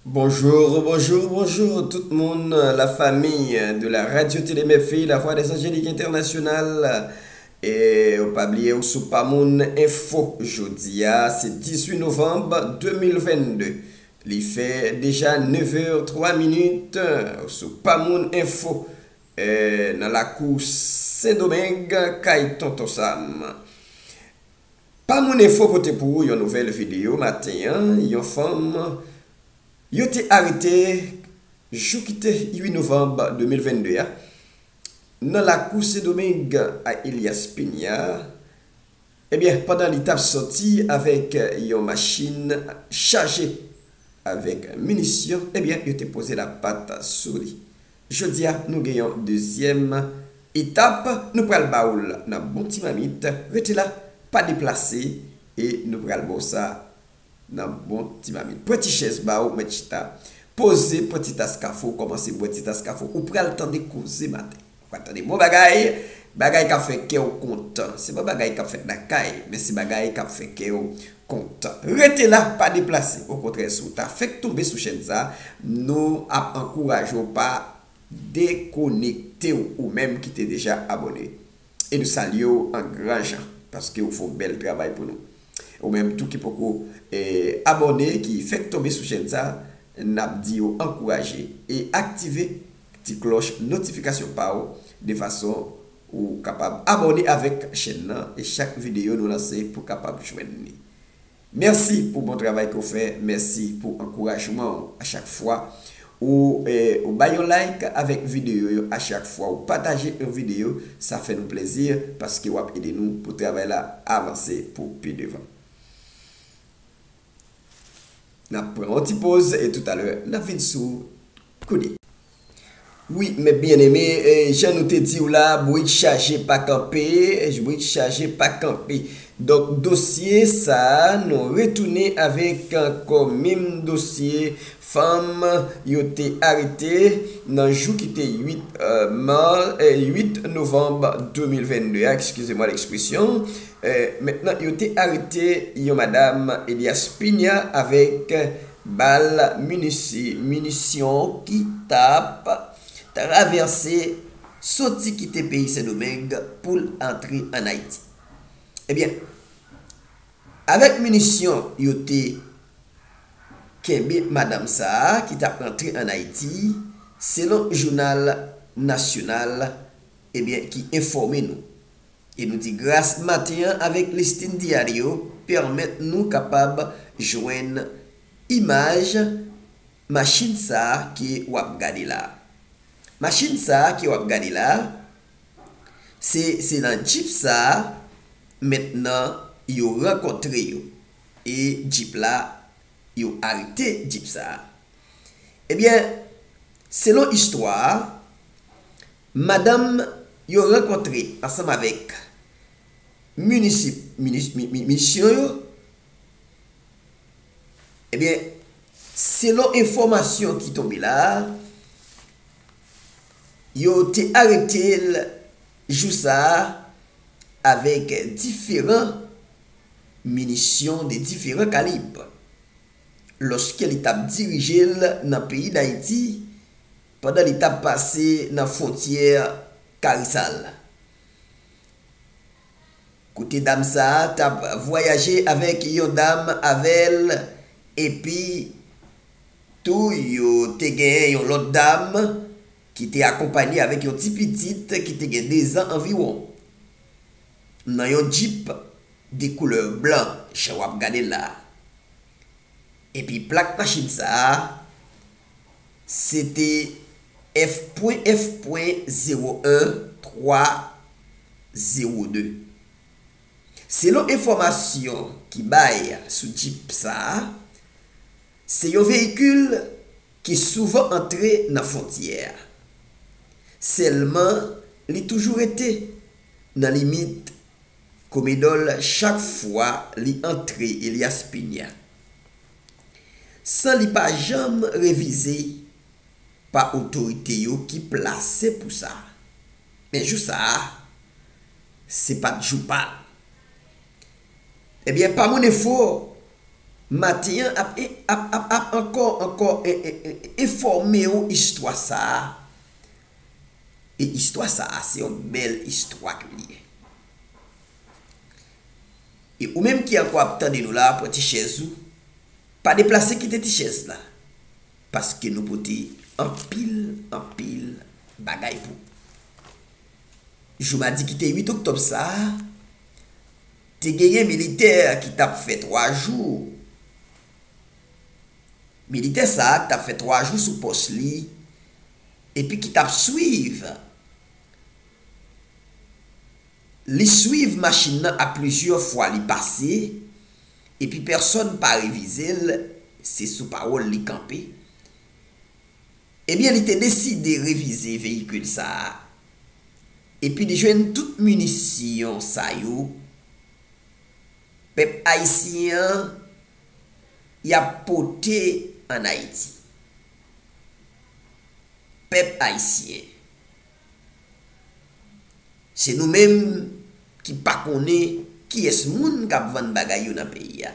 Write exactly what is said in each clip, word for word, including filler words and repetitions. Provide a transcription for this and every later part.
Bonjour, bonjour, bonjour tout moun, la famille de la Radio Télé Mèfé, la voix des Angéliques Internationales. E ou pa bliye ou sou Pamoun Info. Jodi a, se dizuit novanm de mil vennde. Li fè deja nev è twa minit, ou sou Pamoun Info, eh, nan lakou Sendomeng, kay Tonton Sam. Pamoun Enfo pote pou ou yon nouvèl videyo maten an, yon fanm yo te arete jou ki te uit novanm de mil vennde a, nan lakou Sendomeng a Elias Piña, ebyen, pandan li t ap sòti avèk yon machin chaje avèk minisyon, ebyen, yo te poze lapat sou li. Jodi a, nou gen yon dezyèm etap, nou pral ba ou l nan bon ti mamit. Rete la, pa deplase, e nou pral ba w sa nan bon ti mamit. Pran ti chèz ba w, mèt chita. Poze, pran ti tas kafe w, kòmanse bwè ti tas kafe w. Ou pral tande koze maten. Ou pral tande bon bagay, bagay k ap fè kè w kontan. Se pa bagay k ap fèt lakay, men se bagay k ap fè kè w kontan. Rete la, pa deplase. Okontrè, si w ta fèk tonbe sou chèn sa, nou ap ankouraje w pa dekonekte w, ou menm ki te deja abòne. E nou salye w an gran jan, paske w fè yon bèl travay pou nou. Ou menm tou ki poko, eh, abòne, ki fèk tonbe sou chèn sa, n ap di w ankouraje e aktive ti klòch notifikasyon pa w, de fason ou kapab abòne avèk chèn nan e chak videyo nou lanse pou kapab jwenn li. Mèsi pou bon travay ke w fè, mèsi pou ankourajman w a chak fwa ou, eh, ou bay yon like avèk videyo yo, a chak fwa ou pataje yon videyo, sa fè nou plezi paske w ap ede nou pou travay la avanse pou pi devan. N ap pran yon ti poz e toutalè n ap vin sou kounye. Wi, mes bien-aimés, eh, jan nou te di w la, brik chaje pa kanpe, brik chaje pa kanpe. Donk, dosye sa a, nou retounen avèk ankò menm dosye fanm yo te arete nan jou ki te uit, eh, ma-, eh, uit novanm de mil vennde a, excusez-moi l'expression. Eh, mentnan, yo te arete yon madanm Elias Piña avèk bal minisi-, minisyon ki t ap travèse, soti kite peyi Sendomeng pou l antre ann Ayiti. Ebyen, avèk minisyon yo te kenbe madanm sa a ki t ap rantre ann Ayiti, selon jounal nasyonal, ebyen, ki enfòme nou. E nou di gras maten an avèk Listin Diario pèmèt nou kapab jwenn imaj machin sa a ke w ap gade la a. Machin sa a ke w ap gade la a, se, se nan djip sa a, mentnan yo rankontre yo. E djip la, yo arete djip sa a. Ebyen, selon istwa a, madanm yo rankontre ansanm avèk minisip-, minis-, mi-, mi-, misyon yo, ebyen, selon enfòmasyon ki tonbe la a, yo te arete l jou sa a avèk diferan minisyon de diferan kalib, lòske li t ap dirije l nan peyi Dayiti pandan li t ap pase nan fwontyè Karisal. Kote dam sa a t ap vwayaje avèk yon dam avè l, epi tou yo te gen yon lòt dam ki te akonpanye avèk yon ti pitit ki te gen dezan anviwon, nan yon djip de koulè blan, jan w ap gade l la a. Epi plak machin sa a, se te F pwen F pwen zewo en twa zewo de. Selon enfòmasyon ki bay sou djip sa a, se yon veyikil ki souvan antre nan fwontyè a. Sèlman, li toujou rete nan limit Comedol chak fwa li antre Elias Piña, san li pa janm revize pa otorite yo ki plase pou sa. Men jou sa a, se pa t jou pa l. Ebyen, Pamoun Enfo Maten an ap, ap, ap, ap ankò, ankò e, e, e, enfòme w istwa sa a. E istwa sa a, se yon bèl istwa ke li ye. E ou menm ki ankò ap tande nou la, pran ti chèz ou, pa deplase kite ti chèz la. Paske nou pote anpil, anpil bagay pou ou. Jou madi ki te uit oktòb sa a, te genyen militè ki t ap fè twa jou. Militè sa a ki t ap fè twa jou sou pòs li, epi ki t ap swiv. Li swiv machin nan a plizyè fwa li pase, epi pèsonn pa revize l, se sou pawòl li kanpe. Ebyen, li te deside revize veyikil sa a. Epi li jwenn tout minisyon sa yo, pèp ayisyen an, y ap pote ann Ayiti. Pèp ayisyen, se nou menm ki pa konnen kiyès moun k ap vann bagay yo nan peyi a.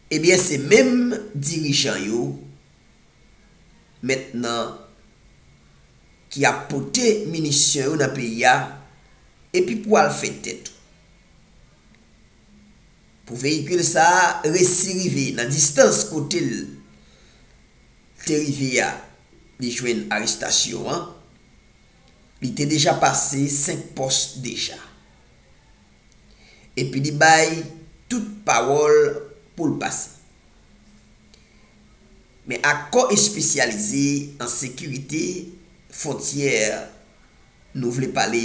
Ebyen, se menm dirijan yo mentnan ki ap pote minisyon yo nan peyi a, epi pou al fè tèt ou. Pou veyikil sa a resi rive nan distans kote l te rive a, li jwenn arestasyon an, li te deja pase senk pòs deja. Epi li bay tout pawòl pou l pase. Men ak kò espesyalize an sekirite fwontyè, nou vle pale,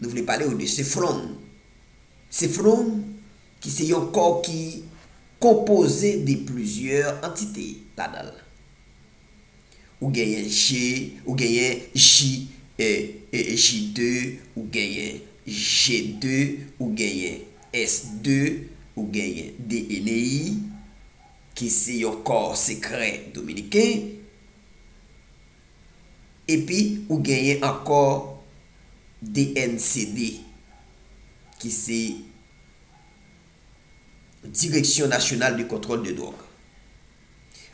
nou vle pale w de SEFROM. SEFROM, ki se yon kò ki konpoze de plizyè antite ladan l. Ou genyen G, ou genyen J, e, e, J de, ou genyen G de, ou genyen S de, ou genyen D N I, ki se yon kò sekrè dominiken, epi ou genyen ankò D N C D, ki se Direction Nationale de Contrôle de Drogue.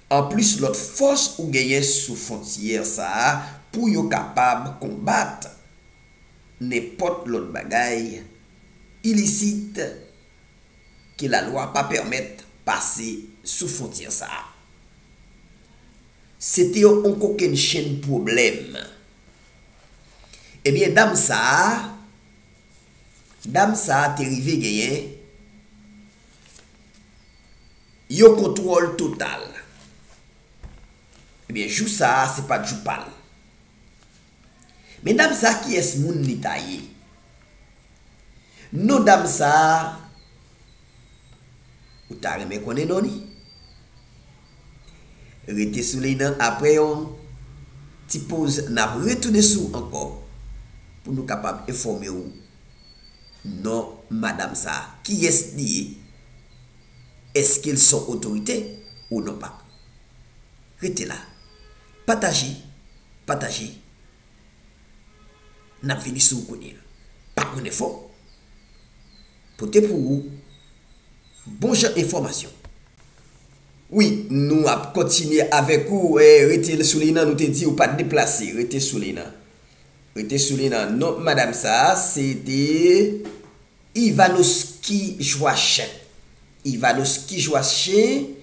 Anplis lòt fòs ou genyen sou fwontyè sa a pou yo kapab konbat nenpòt lòt bagay ilisit ke lalwa pa pèmèt pase sou fwontyè sa a. Se te yon kokennchenn pwoblèm. Ebyen, dam sa a, dam sa a te rive genyen yon kontwòl total. Ebyen, jou sa a, se pa t jou pa l. Men dam sa a, kiyès moun li ta ye? Non dam sa a, ou ta renmen konnen non li? Rete sou liy nan, apre yon ti poz, n ap retounen sou ou ankò pou nou kapab enfòme w non madanm sa a. Kiyès li ye? Èske l s on otorite ou non pa? Rete la. Pataje, pataje. N ap vini sou ou kounye a. Pa pran enfo. Pote pou ou bon jan enfòmasyon. Wi, nou ap kontinye avèk ou. E, rete sou liy nan, nou te di ou pa t deplase. Rete sou liy nan. Rete sou liy nan. Non, madanm sa a, se te Ivanovski Joachim. Ivanovski Joachim,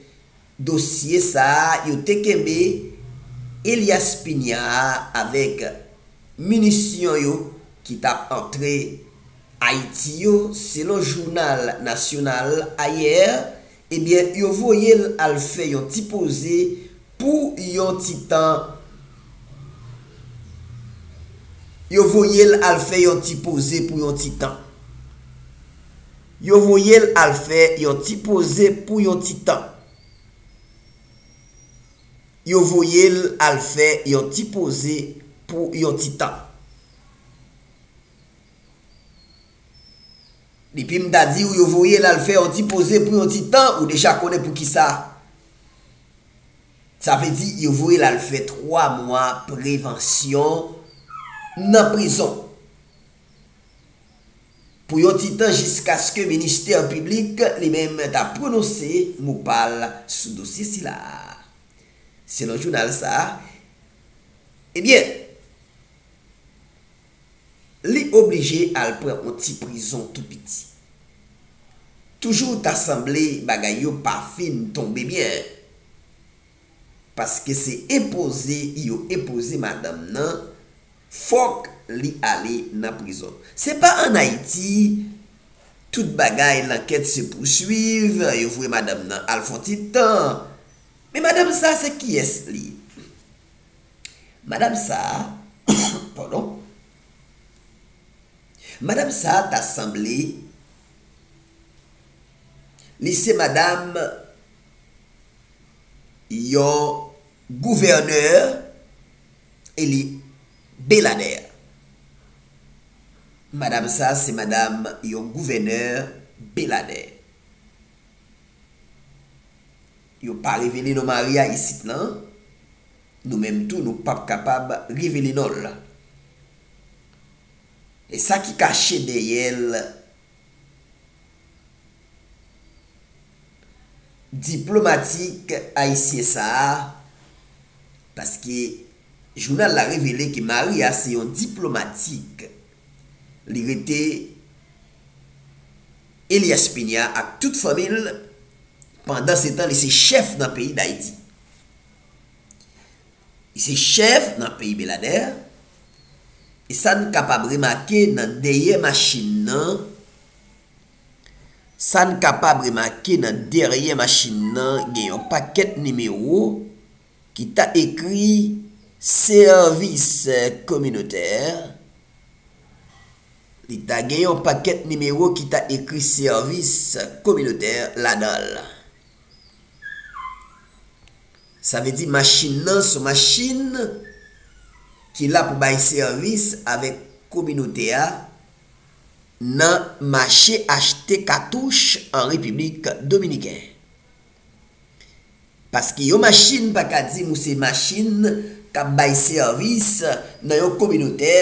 dosye sa a, yo te kenbe Elias Piña a avèk minisyon yo ki t ap antre Ayiti yo, selon jounal nasyonal Ayè, ebyen, yo voye l al fè yon ti poze pou yon ti tan. Yo voye l al fè yon ti poze pou yon ti tan. Yo voye l al fè yon ti poze pou yon ti tan. Yo voye l al fè yon ti poze pou yon ti tan. Depi m ta di w yo voye l al fè yon ti poze pou yon ti tan, ou deja konnen poukisa. Sa vle di yo voye l al fè twa mwa prevansyon nan prizon. pou yon ti tan jiskaske ministè piblik li menm ta pwononse mo pa l sou dosye sila a. Selon jounal sa a, ebyen, li oblije al pran yon ti prizon tou piti. Toujou ta sanble bagay yo pa fin tonbe byen. Paske se enpoze yo enpoze madanm nan, fòk li ale nan prizon. Se pa ann Ayiti, tout bagay, lankèt se pouswiv, yo voye madanm nan al fè yon ti tan. Men madanm sa, se kiyès li? Madanm sa, padon. Madanm sa ta sanble, li se madanm yon gouvènè, e li Beladè. Madanm sa se madanm yon gouvènè Beladè. Yo pa revele non mari a isit lan. Nou menm tou, nou p ap kapab revele non l. E sa ki kache dèyè l, diplomatik ayisyen sa a, paske jounal la revele ke mari a se yon diplomatik. Li rete Elias Piña ak tout fanmi l. Pandansetan, li se chèf nan peyi Dayiti. Li se chèf nan peyi Beladè. E sa n kapab remake nan dèyè machin nan, sa n kapab remake nan dèyè machin nan, gen yon pakèt nimewo ki ta ekri sèvis kominotè. Li ta gen yon pakèt nimewo ki ta ekri sèvis kominotè ladan l. Sa vle di machin nan se yon machin ki la pou bay sèvis avèk kominote a nan mache achte katouch an Repiblik Dominiken. Paske yon machin pa ka di m ou se machin k ap bay sèvis nan yon kominotè,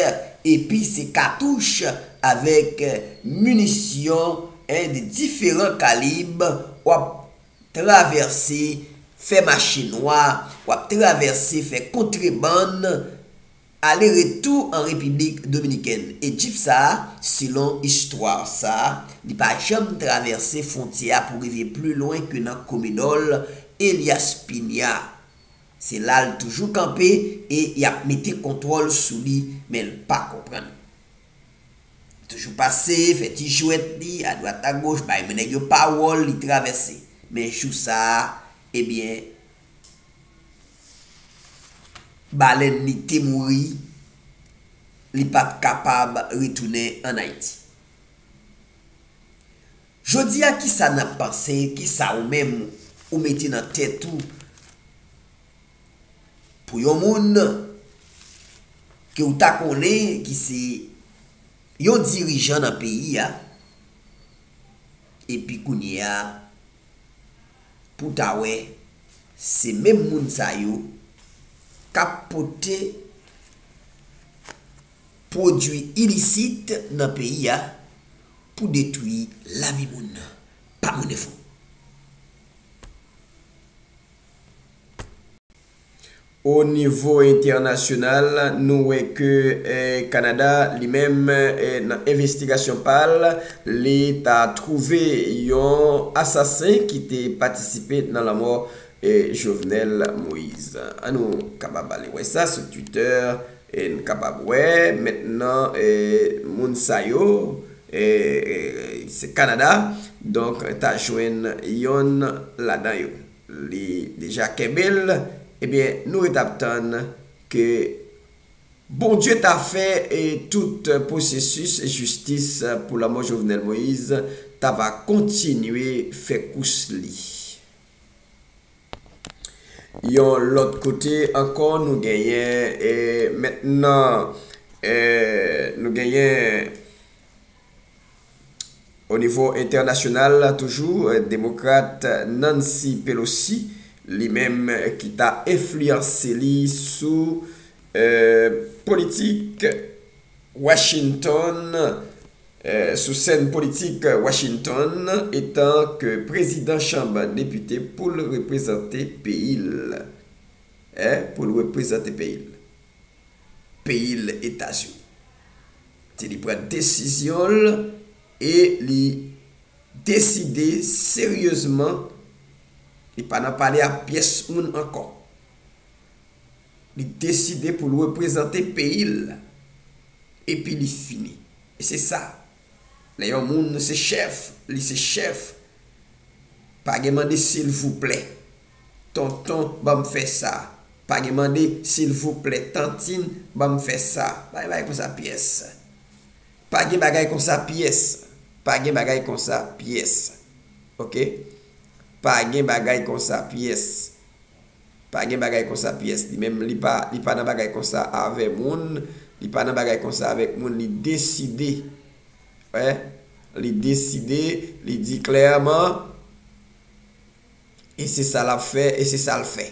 epi se katouch avèk minisyon, en, de diferan kalib w ap travèse, fè mache nwa, w ap travèse, fè kontrebann, ale retou an Repiblik Dominikèn. E djip sa a, selon istwa sa a, li pa janm travèse fwontyè a pou rive pli lwen ke nan Komedòl Elias Piña. Se la l toujou kanpe e y ap mete kontwòl sou li, men l pa konprann. Toujou pase, fè ti jwèt li, adwat agoch, bay nèg yo pawòl, li travèse. Men jou sa a, ebyen, balèn li te mouri, li pa t kapab retounen ann Ayiti. Jodi a, kisa n ap panse, kisa ou menm ou mete nan tèt ou pou yon moun ke w ta konnen ki se yon dirijan nan peyi a, epi kounye a, pou w ta wè, se menm moun sa yo k ap pote pwodui ilisit nan peyi a pou detwi lavi moun. Pa moun enfo. O nivo entènasyonal, nou wè ke, eh, Kanada, li menm, eh, nan envestigasyon pa l, li ta twouve yon asasen ki te patisipe nan lanmò, eh, Jovenel Moïse. Ann nou kapab ale wè sa sou Twitter, e n kapab wè mentnan, eh, moun sa yo, eh, eh, se Kanada, donk, ta jwenn yonn ladan yo. Li deja kenbe l, ebyen, nou ret ap tann ke Bondye ta fè, e, tout pwosesis jistis pou lanmò Jovenel Moïse ta va kontinye fè kous li. Yon lòt kote ankò, nou genyen, e, mentnan, e, nou genyen O nivo entènasyonal toujou, eh, Demokrat Nancy Pelosi, li menm, eh, ki ta enfliyanse li sou, eh, politik Washington, eh, sou sèn politik Washington, etan ke prezidan Chanm Depite pou l reprezante peyi l. Eh, pou l reprezante peyi l. Peyi l Etazini. Te li pran desizyon l e li deside seryezman, li pa nan pale a pyès moun ankò. Li deside pou l reprezante peyi l, epi li fini. E se sa. Lè yon moun se chèf, li se chèf. Pa gen mande silvouplè. Tonton, ban m fè sa. Pa gen mande silvouplè. Tantin, ban m fè sa. Pa gen bagay konsa pyès. Pa gen bagay konsa pyès. Pa gen bagay konsa pyès. Oke? Pa gen bagay konsa pyès. Pa gen bagay konsa pyès. Li menm, li pa, li pa nan bagay konsa avè moun. Li pa nan bagay konsa avèk moun. Li deside. Wè, li deside, li di klèman, e se sa l ap fè, e se sa l fè.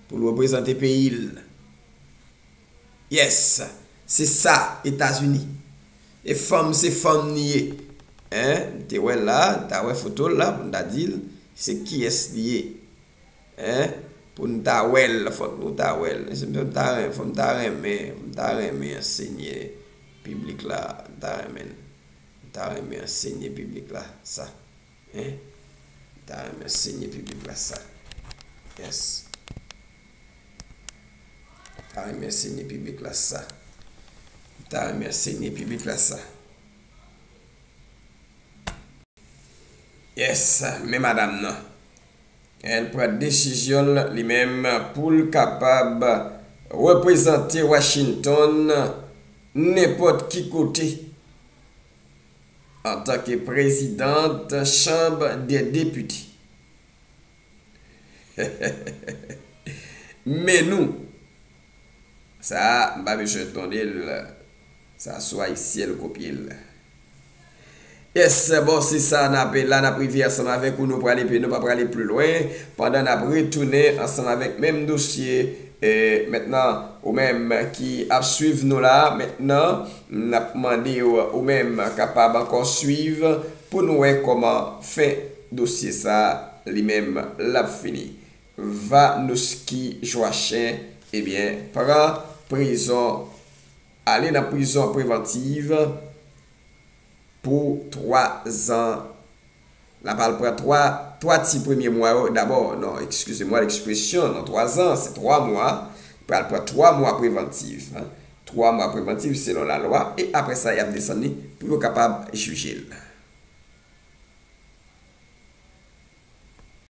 Pou l reprezante peyi l. Yes, se sa, Etazini. E fanm, se fanm ni ye. Hein? M te wè l la, m ta wè foto l la, pou n ta di l, se kiyès li ye. Hein? Pou n ta wè l, fòk nou ta wè l. Mesye, m ta ren-, fò m ta renmen, m ta renmen anseye piblik la, m ta renmen, m ta renmen anseye piblik la, sa. Hein? M ta renmen anseye piblik la, sa. Yes. M ta renmen anseye piblik la, sa. M ta renmen anseye piblik la, sa. Yes, men madanm nan. L pran desizyon l li menm pou l kapab reprezante Washington nenpòt ki kote antanke prezidant Chanm dè Depite. Men nou, sa a, m pa bezwen tonde l. Sa sou Ayisyen l kopye l. Yes, bon, se sa n ap la, n ap rive ansanm avèk ou, nou prale pi, nou pa prale pi lwen, pandan n ap retounen ansanm avèk menm dosye. E mentnan, ou menm ki ap swiv nou la, mentnan, n ap mande w, ou menm, kapab ankò swiv pou nou wè kòman fen dosye sa, li menm, l ap fini. Vanouski Joachim, ebyen, pran prizon, ale nan prizon prevantiv pou twa zan. L ap al pran twa, twa ti premye mwa yo dabò. Non, eskize mwa lekspresyon, non, twa zan, se twa mwa. Pral pran twa mwa prevantiv. Twa mwa prevantiv selon lalwa. E apre sa, y ap desann li pou yo kapab jije l.